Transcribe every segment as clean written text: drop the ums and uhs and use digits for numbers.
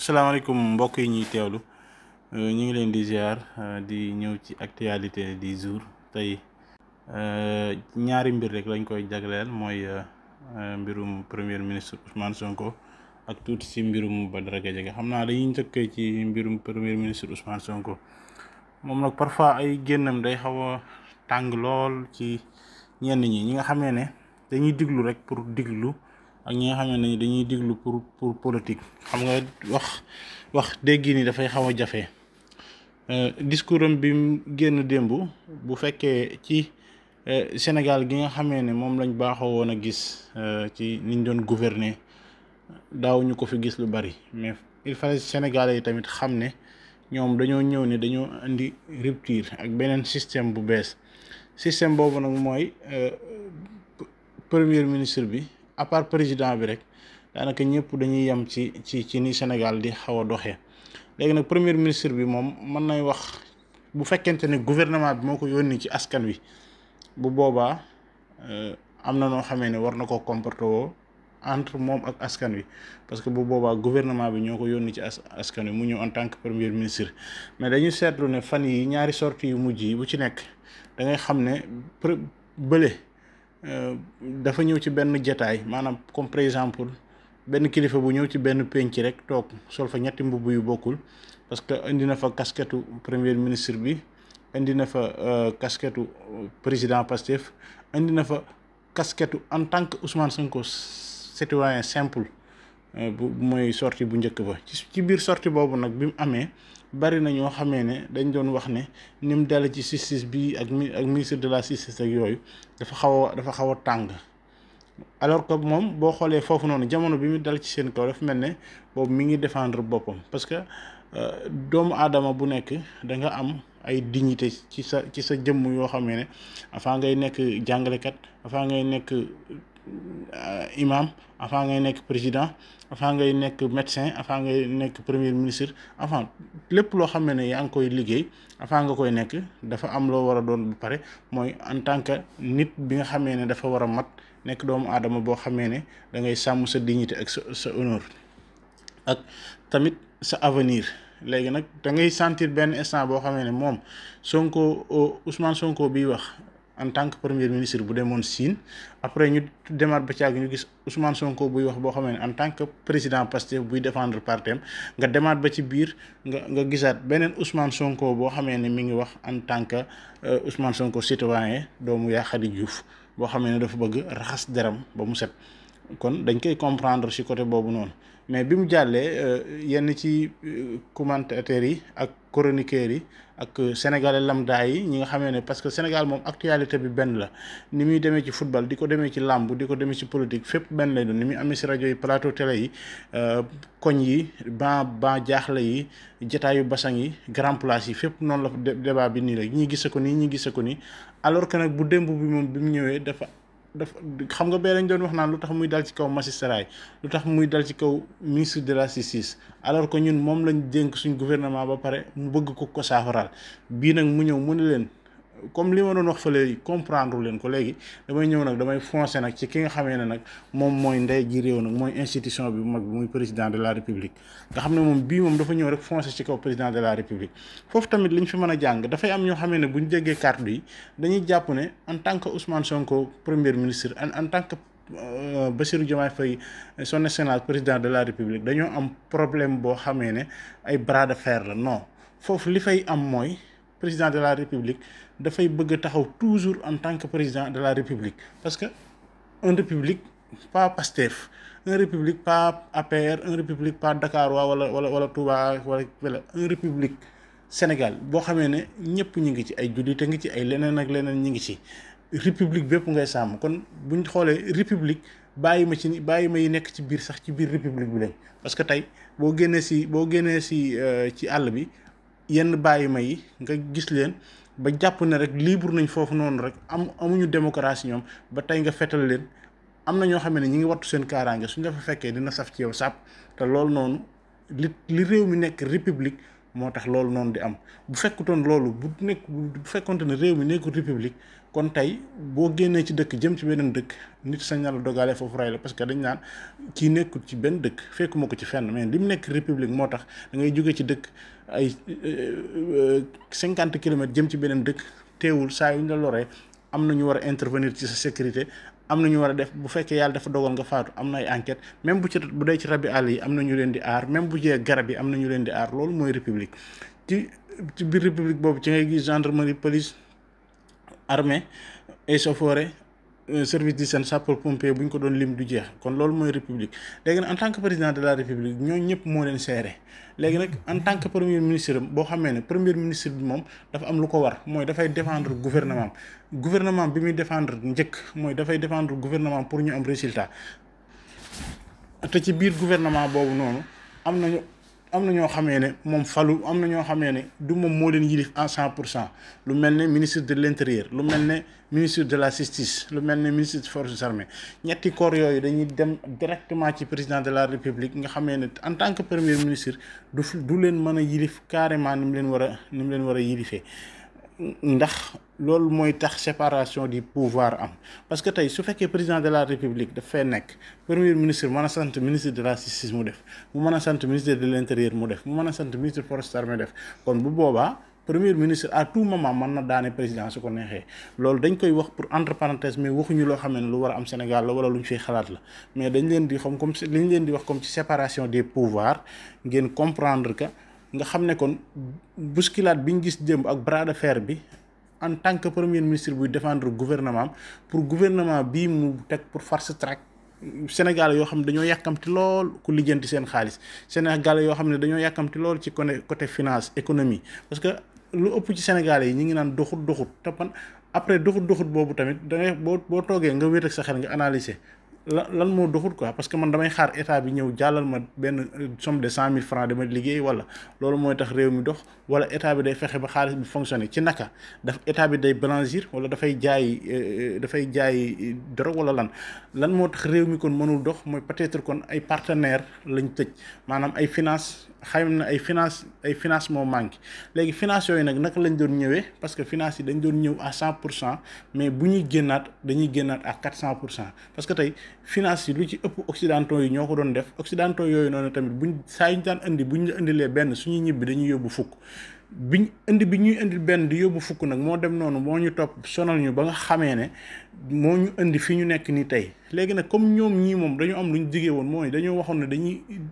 asalaamaaleykum mbokk yi ñuy teewlu ñu ngi leen di ziar di ñëw ci actualité du jour tey ñaari mbir rek lañ koy jagleel mooy mbirum premier ministre Ousmane Sonko ak tuuti ci mbirum Badara Gadiaga xam naa dañuy njëkkee ci mbirum premier ministre Ousmane Sonko moom nag parfois ay génnam day xaw a tàng lool ci ñenn ñi nga xamee ne dañuy diglu rek pour diglu ak ñi nga xam ne dañuy diglu pour politique xam nga wax dégg ni dafay xaw a jafe discours am bi mu génn démb bu fekkee ci Sénégal gi nga xamee ne moom lañ baaxoo woon a gis ci niñ doon gouverner daaw ñu ko fi gis lu bari mais il fallait Sénégalais yi tamit xam ne ñoom dañoo ñëw ne dañoo indi rupture ak beneen système bu bees système boobu nag mooy premier ministre bi à part président bi rek daanaka ñëpp dañuy yem ci ni Sénégal di xaw a doxee léegi nag premier ministre bi moom mën nay wax bu fekkente ne gouvernement bi moo ko yónni ci askan wi bu boobaa am na noo xamee ne war na ko comporter woo entre moom ak askan wi parce que bu boobaa gouvernement bi ñoo ko yónni ci askan wi mu ñëw en tant que premier ministre mais dañu seetlu ne fan yi ñaari sorties yu mujj yi bu ci nekk da ngay xam ne bële dafa ñëw ci benn jataay maanaam comme par exemple benn kilifa bu ñëw ci benn penc rek toog sol fa ñetti mbubb yu bokkul parce que indi na fa casquette premier ministre bi indi na fa casquette président Pastef indi na fa casquette en tant que Ousmane Sonko citoyen simple bu mooy sortie bu njëkk ba ci biir sortie boobu nag bi mu amee bari na ñoo xamee ne dañ doon wax ne ni mu dale ci justice bi ak ministre de la justice ak yooyu dafa xaw a tàng alors que moom boo xoolee foofu noonu jamono bi mu dal ci seen kaw dafa mel ne boobu mi ngi défendre boppam parce que doomu aadama bu nekk da nga am ay dignité ci sa jëmm yoo xamee ne avant ngay nekk jàngalekat avant ngay nekk imam avant ngay nekk président avant ngay nekk médecin avant ngay nekk premier ministre avant lépp loo xam ne yaa ngi koy liggéey avant nga koy nekk dafa am loo war a doon bu pare mooy en tant que nit bi nga xamee ne dafa war a mat nekk doomu aadama boo xamee ne da ngay sàmm sa dignité ak sa honneur ak tamit sa avenir léegi nag da ngay sentir benn instant boo xamee ne moom Ousmane Sonko biy wax en tant que premier ministre bu demoon Sine après ñu demaat ba caag ñu gis Ousmane Sonko buy wax boo xamee ne en tant que président Pastef buy défendre partem nga demaat ba ci biir nga gisaat beneen Ousmane Sonko boo xamee ne mi ngi wax en tant que Ousmane Sonko citoyen doomu yaa Khady Diouf boo xamee ne dafa bëgg raxas deram ba mu set kon dañ koy comprendre ci côté boobu noonu mais bi mu jàllee yenn ci commentateurs yi ak chroniqueurs yi ak sénégalais lambda yi ñi nga xamee ne parce que Sénégal moom actualité bi benn la ni muy demee ci football di ko demee ci làmb di ko demee ci politique fépp benn lay doon ni muy amee ci rajo yi plateau télé yi koñ yi ban jaaxle yi jataayu basang yi grand place yi fépp noonu la débat bi nii la ñi gise ko nii ñi gise ko nii alors que nag bu démb bi moom bi mu ñëwee dafa xam nga bee lañ doon wax naan lu tax muy dal ci kaw magistrat yi lu tax muy dal ci kaw ministre de la justice alors que ñun moom lañ dénk suñ gouvernement ba pare mu bëgg ko saafaraal bii nag mu ñëw mu ne leen comme li ma doon wax fële comprendre leen ko léegi damay ñëw nag damay foncer nag ci ki nga xamee ne nag moom mooy ndey ji réew nag mooy institution bi bu mag bi muy président de la république nga xam ne moom bii moom dafa ñëw rek foncer ci kaw président de la république foofu tamit li ñu fi mën a jàng dafay am ñoo xamee ne bu ñu déggee kàddu yi dañuy jàpp ne en tant que Ousmane Sonko premier ministre en tant que Bassirou Diomaye Faye son excellence président de la république dañoo am problème boo xamee ne ay bras de fer la non foofu li fay am mooy président de la république dafay bëgg a taxaw toujours en tant que président de la république parce que une république pas Pastef une république pas APR une république pas Dakar wala Touba wala une république Sénégal boo xamee ne ñëpp ñu ngi ci ay jullite ngi ci ay leneen ak leneen ñu ngi ci république bépp ngay sàmm kon buñ xoolee république bàyyi ma yi nekk ci biir sax ci biir république bi lañ parce que tey boo génnee ci àll bi yenn bàyyi ma yi nga gis leen ba jàpp ne rek libre nañ foofu noonu rek amuñu démocratie ñoom ba tey nga fetal leen am na ñoo xam ne ñi ngi wattu seen kaaraange suñ la fa fekkee dina saf ci yow sàpp te loolu noonu li réew mi nekk république moo tax loolu noonu di am bu fekkutoon loolu bu fekkonte ne réew mi nekkul république kon tey boo génnee ci dëkk jëm ci beneen dëkk nit sañ na la dogale foofu rey la parce que dañ naan kii nekkul ci benn dëkk fekkuma ko ci fenn mais li mu nekk république moo tax da ngay jóge ci dëkk ay 50 kilomètres jëm ci beneen dëkk teewul saa yu ñu la loree am na ñu war a intervenir ci sa sécurité am na ñu war a def bu fekkee yàlla dafa dogal nga faatu am na ay enquête même bu dee ci rabi àll yi am na ñu leen di aar même bu jee garab yi am na ñu leen di aar loolu mooy république ci biir république boobu ci ngay gis gendarmerie police armée eaux et forêts service d'hygiène sapeur pompier bu ñu ko doon lim du jeex kon loolu mooy république léegi nag en tant que président de la république ñoo ñëpp moo leen seere léegi nag en tant que premier ministre boo xamee ne premier ministre bi moom dafa am lu ko war mooy dafay défendre gouvernement bi muy défendre njëkk mooy dafay défendre gouvernement pour ñu am résultat te ci biir gouvernement boobu noonu am na ñoo xamee ne moom falu am na ñoo xamee ne du moom moo leen yilif à 100% lu mel ne ministre de l'intérieur lu mel ne ministre de la justice lu mel ne ministre des forces armées ñetti corps yooyu dañuy dem directement ci président de la république nga xamee ne en tant que premier ministre du leen mën a yilif carrément ni mu leen war a yilifee ndax loolu mooy tax séparation du pouvoir am parce que tey su fekkee président de la république dafay nekk premier ministre mën a sant ministre de la justice mu def mu mën a sant ministre de l'intérieur mu def mu mën a sant ministre des forces armées def kon bu boobaa premier ministre à tout moment mën na daane président su ko neexee loolu dañ koy wax pour entre parenthèses mais waxuñu loo xam ne lu war a am Sénégal la wala lu ñu fiy xalaat la mais dañ leen di xam comme li ñu leen di wax comme ci séparation des pouvoirs ngeen comprendre que nga xam ne kon bousculade bi ñu gis démb ak bras de fer bi en tant que premier ministre buy défendre gouvernement pour gouvernement bii mu teg pour fast track Sénégal yoo xam ne dañoo yàkkamti lool ku lijjanti seen xaalis Sénégal yoo xam ne dañoo yàkkamti lool ci côté finance économie parce que lu ëpp ci Sénégalais yi ñu ngi naan doxut te pan après doxut boobu tamit da ngay boo toogee nga wéet ak sa xel nga analyser lan moo doxul quoi parce que man damay xaar état bi ñëw jàllal ma benn somme de 100 000 francs dama liggéey wala loolu mooy tax réew mi dox wala état bi day fexe ba xaalis bi fonctionner ci naka état bi day blanchir wala dafay jaay drogue wala lan moo tax réew mi kon mënul dox mooy peut-être kon ay partenaires lañ tëj maanaam ay finance moo manqué léegi finance yooyu nag naka lañ doon ñëwee parce que finance yi dañ doon ñëw à 100% mais bu ñuy génnaat dañuy génnaat à 400% parce que tey finance yi lu ci ëpp occidentaux yi ñoo ko doon def occidentaux yooyu noonu tamit buñ saa yu ñu daan indi bu ñu la indilee benn suñuy ñibbi dañuy yóbbu fukk bi ñuy indil benn di yóbbu fukk nag moo dem noonu moo ñu topp sonal ñu ba nga xamee ne moo ñu indi fi ñu nekk nii tey léegi nag comme ñoom ñii moom dañoo am lu ñu digee woon mooy dañoo waxoon ne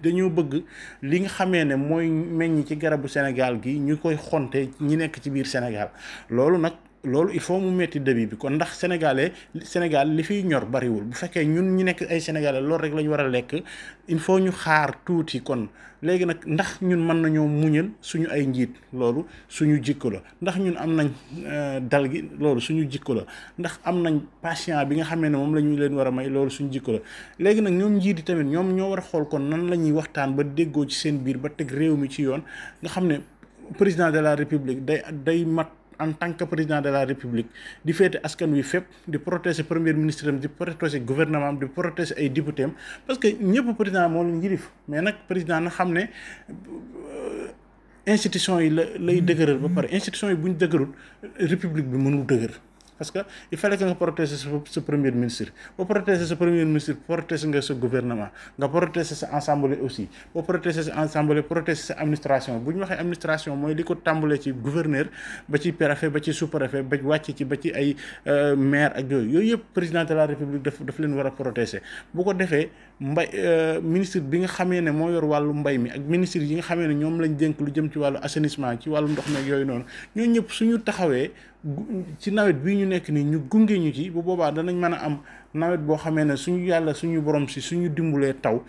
dañoo bëgg li nga xamee ne mooy meññ ci garabu Sénégal gi ñu koy xonte ñi nekk ci biir Sénégal loolu il faut mu metti début bi kon ndax Sénégal li fiy ñor bariwul bu fekkee ñun ñi nekk ay Sénégalais loolu rek la ñu war a lekk il faut ñu xaar tuuti kon léegi nag ndax ñun mën nañoo muñal suñu ay njiit loolu suñu jikko la ndax ñun am nañ dal gi loolu suñu jikko la ndax am nañ patient bi nga xamee ne moom la ñu leen war a may loolu suñu jikko la léegi nag ñoom njiit yi tamit ñoom ñoo war a xool kon nan la ñuy waxtaan ba déggoo ci seen biir ba teg réew mi ci yoon nga xam ne président de la république day mat en tant que président de la république di féete askan wi fépp di protéger premier ministre am di protéger gouvernement am di protéger ay député am parce que ñëpp président moo leen yilif mais nag président na xam ne institution yi lay dëgëral ba pare institution yi bu ñu dëgërul république bi mënul dëgër parce que il fallait que nga protéger sa premier ministre boo protéger sa premier ministre protéger nga sa gouvernement nga protéger sa assemblée aussi boo protéger sa assemblée protéger sa administration bu ñu waxee administration mooy li ko tàmbalee ci gouverneur ba ci préfet ba ci sous-préfet ba wàcc ci ba ci ay maire ak yooyu yëpp président de la république daf leen war a protéger bu ko defee ministre bi nga xamee ne moo yor wàllu mbay mi ak ministre yi nga xamee ne ñoom lañ dénk lu jëm ci wàllu assainissement ci wàllu ndox meeg yooyu noonu ñooñu ñëpp suñu taxawee ci nawet bii ñu nekk nii ñu gunge ñu ci bu boobaa danañ mën a am nawet boo xamee ne suñu borom si suñu dimbulee taw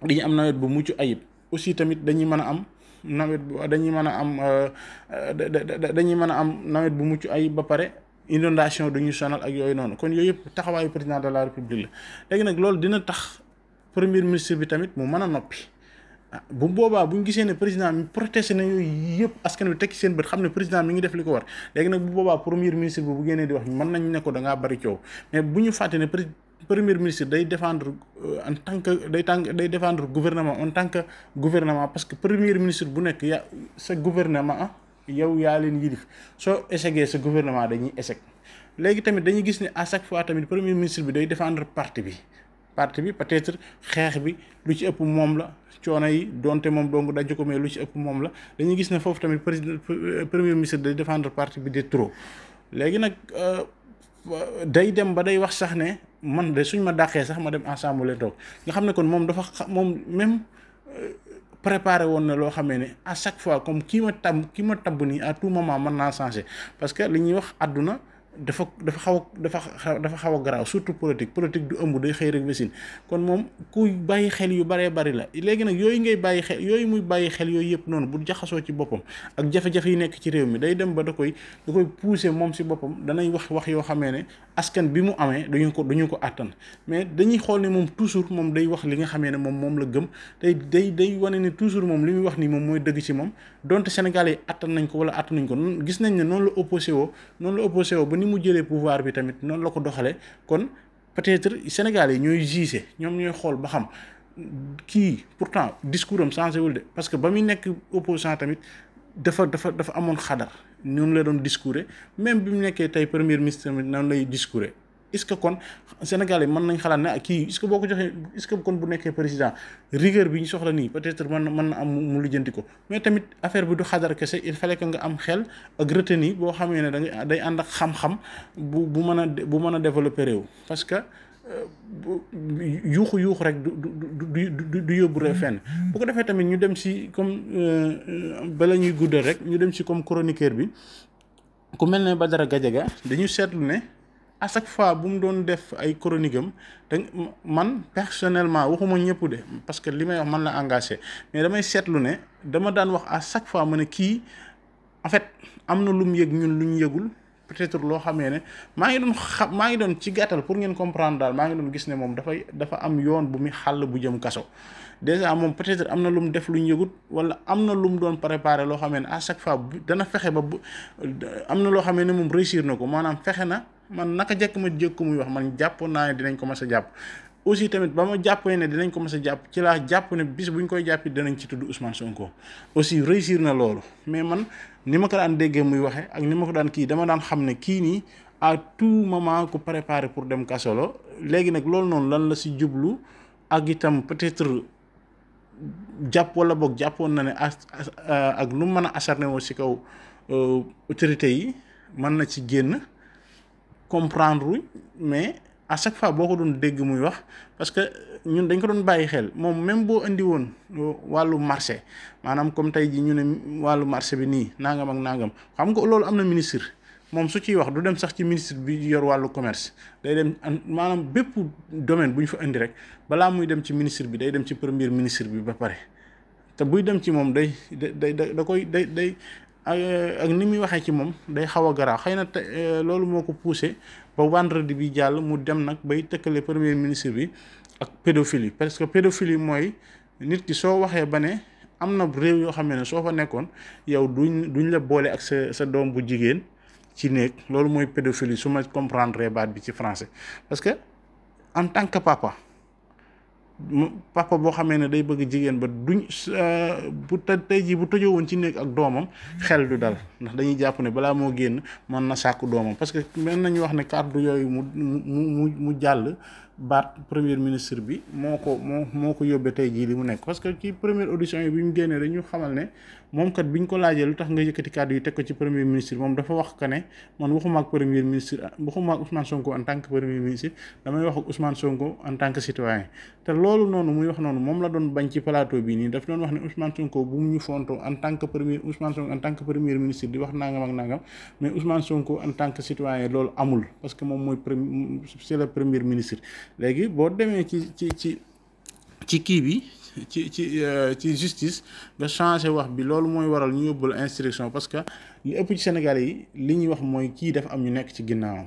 dañu am nawet bu mucc ayib aussi tamit dañuy mën a am nawet bu mucc ayib ba pare inondation duñu sonal ak yooyu noonu kon yooyu yëpp taxawaayu président de la république la léegi nag loolu dina tax premier ministre bi tamit mu mën a noppi bu boobaa bu ñu gisee ne président mi protesté na yooyu yëpp askan wi teg ci seen bët xam ne président mi ngi def li ko war léegi nag bu boobaa premier ministre bi bu génnee di wax mën nañ ne ko da ngaa bari coow mais bu ñu fàtte ne premier ministre day défendre en tant que day défendre gouvernement en tant que gouvernement parce que premier ministre bu nekk sa gouvernement yow yaa leen yilif soo échecgee sa gouvernement dañuy échec léegi tamit dañuy gis ne à chaque fois tamit premier ministre bi day défendre parti bi peut-être xeex bi lu ci ëpp moom la coono yi donte moom dong daj ko mais lu ci ëpp moom la dañuy gis ne foofu tamit premier ministre day défendre parti bi de trop léegi nag day dem ba day wax sax ne man de suñ ma dàqee sax ma dem ensemble toog nga xam ne kon moom dafa moom même préparé woon na loo xamee ne à chaque fois comme ki ma tabb nii à tout moment mën naa changer parce que li ñuy wax àdduna dafa xaw a garaaw surtout politique du ëmb day xëy rek wesin kon moom kuy bàyyi xel yu baree bari la léegi nag yooyu ngay bàyyi xel yooyu muy bàyyi xel yooyu yëpp noonu bu jaxasoo ci boppam ak jafe-jafe yi nekk ci réew mi day dem ba da koy pousser moom si boppam danay wax yoo xamee ne askan bi mu amee duñu ko àttan mais dañuy xool ne moom toujours moom day wax li nga xamee ne moom la gëm day wane ne toujours moom li muy wax nii moom mooy dëgg ci moom donte Sénégalais yi àttan nañ ko wala àttanuñ ko gis nañ ne noonu la opposé woo ba ni mu jëlee pouvoir bi tamit noonu la ko doxalee kon peut-être Sénégalais yi ñooy gisé ñoom ñooy xool ba xam kii pourtant discours am changé wul de parce que ba muy nekk opposant tamit dafa amoon xadar noonu la doon discouré même bi mu nekkee tey premier ministre tamit noonu lay discouré est-ce que kon Sénégalais mën nañ xalaat ne kii est-ce que boo ko joxee est-ce que kon bu nekkee président rigueur bi ñu soxla nii peut-être mën na am mu lijjanti ko mais tamit affaire bi du xadar kese il fallait que nga am xel ak retenue boo xamee ne day ànd ak xam-xam bu mën a développer réew parce que yuuxu rek du yóbbu rek fenn bu ko defee tamit ñu dem ci comme bala ñuy guddal rek ñu dem ci comme chroniqueur bi ku mel ne Badara Gadiaga dañu seetlu ne à chaque fois bu mu doon def ay chronique am te man personnellement waxuma ñëpp de parce que li may wax man la engagé mais damay seetlu ne dama daan wax à chaque fois ma ne kii en fait am na lu mu yëg ñun lu ñu yëgul peut-être loo xamee ne maa ngi doon ci gàttal pour ngeen comprendre daal maa ngi doon gis ne moom dafa am yoon bu muy xàll bu jëm kaso déjà moom peut-être am na lu mu def lu ñu yëgut wala am na lu mu doon préparé loo xamee ne à chaque fois dana fexe ba am na loo xamee ne moom réussir na ko maanaam fexe na man naka jekk ma jëkk ko muy wax man jàpp naa ne dinañ ko mas a jàpp aussi tamit ba ma jàppee ne dinañ ko mas a jàpp ci laa jàpp ne bis bu ñu koy jàppi danañ ci tudd Ousmane Sonko aussi réussir na loolu mais man ni ma ko daan déggee muy waxe ak ni ma ko daan kii dama daan xam ne kii nii à tout moment ku préparé pour dem kaso la léegi nag loolu noonu lan la si jublu ak itam peut-être jàpp wala boog jàppoon na ne ak lu mën a acharné woo si kaw autorités yi mën na ci génn comprendre mais à chaque fois boo ko doon dégg muy wax parce que ñun dañ ko doon bàyyi xel moom même boo indi woon wàllu marché maanaam comme tey ji ñu ne wàllu marché bi nii nangam ak nangam xam nga loolu am na ministre moom su ciy wax du dem sax ci ministre bi yor wàllu commerce day dem maanaam bépp domaine bu ñu fa indi rek balaa muy dem ci ministre bi day dem ci premier ministre bi ba pare te buy dem ci moom day ak ni muy waxee ci moom day xaw a garaaw xëy na loolu moo ko poussé ba vendredi bi jàll mu dem nag bay tëkkale premier ministre bi ak pédophilie parce que pédophilie mooy nit ki soo waxee ba ne am na réew yoo xam ne soo fa nekkoon yow duñ la boole ak sa doom bu jigéen ci néeg loolu mooy pédophilie su ma comprendre baat bi ci français parce que en tant que papa boo xamee ne day bëgg jigéen ba duñ bu tey jii bu tëjoo woon ci néeg ak doomam xel du dal ndax dañuy jàpp ne balaa moo génn mën na sàkku doomam parce que mën nañu wax ne kàddu yooyu mu jàll baat premier ministre bi moo ko yóbbee tey jii li mu nekk parce que ci première audition yi bi ñu génnee dañu xamal ne moom kat bi ñu ko laajee lu tax nga yëkkati kàddu yi teg ko ci premier ministre moom dafa wax que ne man waxuma ak premier ministre waxuma ak Ousmane Sonko en tant que premier ministre damay wax ak Ousmane Sonko en tant que citoyen te loolu noonu muy wax noonu moom la doon bañ ci plateau bi nii daf doon wax ne Ousmane Sonko bu mu ñu fonto en tant que premier ministre di wax nangam ak nangam mais Ousmane Sonko en tant que citoyen loolu amul parce que moom c'est le premier ministre léegi boo demee ci kii bi ci justice nga changé wax bi loolu mooy waral ñu yóbbul instruction parce que li ëpp ci Sénégalais yi li ñuy wax mooy kii dafa am ñu nekk ci ginnaawam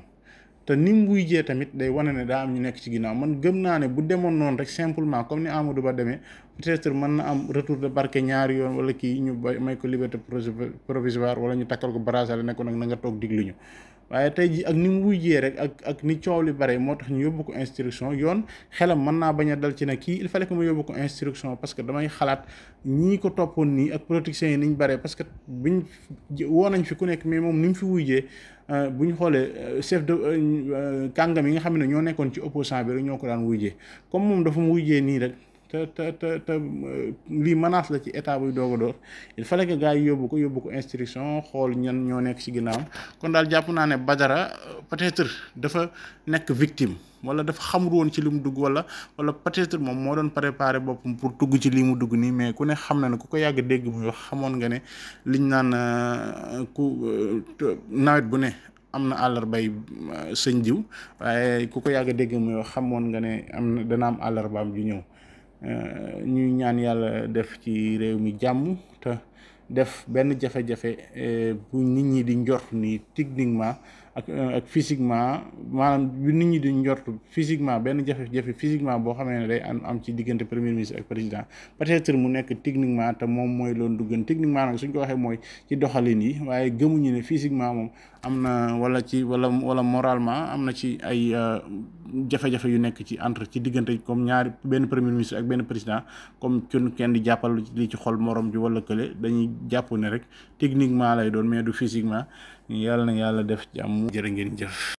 te ni mu wuy jee tamit day wane ne daa am ñu nekk ci ginnaaw man gëm naa ne bu demoon noonu rek simplement comme ni Amadou Ba demee peut-être mën na am retour de parquet ñaari yoon wala kii ñu may ko liberté provisoire wala ñu takkal ko bracelet ne ko nag na nga toog diglu ñu waaye tey ji ak ni mu wujjee rek ak ni coow li bare moo tax ñu yóbbu ko instruction yoon xelam mën naa bañ a dal ci ne kii il fallait que mu yóbbu ko instruction parce que damay xalaat ñii ko toppoon nii ak politiciens yi niñ bare parce que biñ woo nañ fi ku nekk mais moom ni mu fi wujjee bu ñu xoolee chef de kàngam yi nga xam ne ñoo nekkoon ci opposant bi rek ñoo ko daan wujjee comme moom dafa mu wujjee nii rek te lii menace la ci état buy doog a door il fallait que gars yi yóbbu ko instruction xool ñan ñoo nekk ci ginnaawam kon daal jàpp naa ne Badara peut-être dafa nekk victime wala dafa xamul woon ci li mu dugg wala peut-être moom moo doon préparé boppam pour dugg ci lii mu dugg nii mais ku ne xam na ne ku ko yàgg dégg muy wax xamoon nga ne liñ naan nawet bu ne am na àllarbay sëñ diw waaye ku ko yàgg dégg muy wax xamoon nga ne dana am àllarbaam ju ñëw ñuy ñaan yàlla def ci réew mi jàmm te def benn jafe-jafe bu nit ñi di njort ni techniquement ak physiquement maanaam bu nit ñi di njort physiquement benn jafe-jafe physiquement boo xamee ne day am ci diggante premier ministre ak président peut-être mu nekk techniquement te moom mooy loon duggan techniquement nag suñ ko waxee mooy ci doxalin yi waaye gëmuñu ne physiquement moom am na wala moralement am na ci ay jafe-jafe yu nekk ci entre ci diggante comme ñaari benn premier ministre ak benn président comme kenn di jàppal li ci xol morom ji wala kële dañuy jàpp ne rek techniquement lay doon mais du physiquement yàlla na yàlla def jàmm jërë ngeen jëf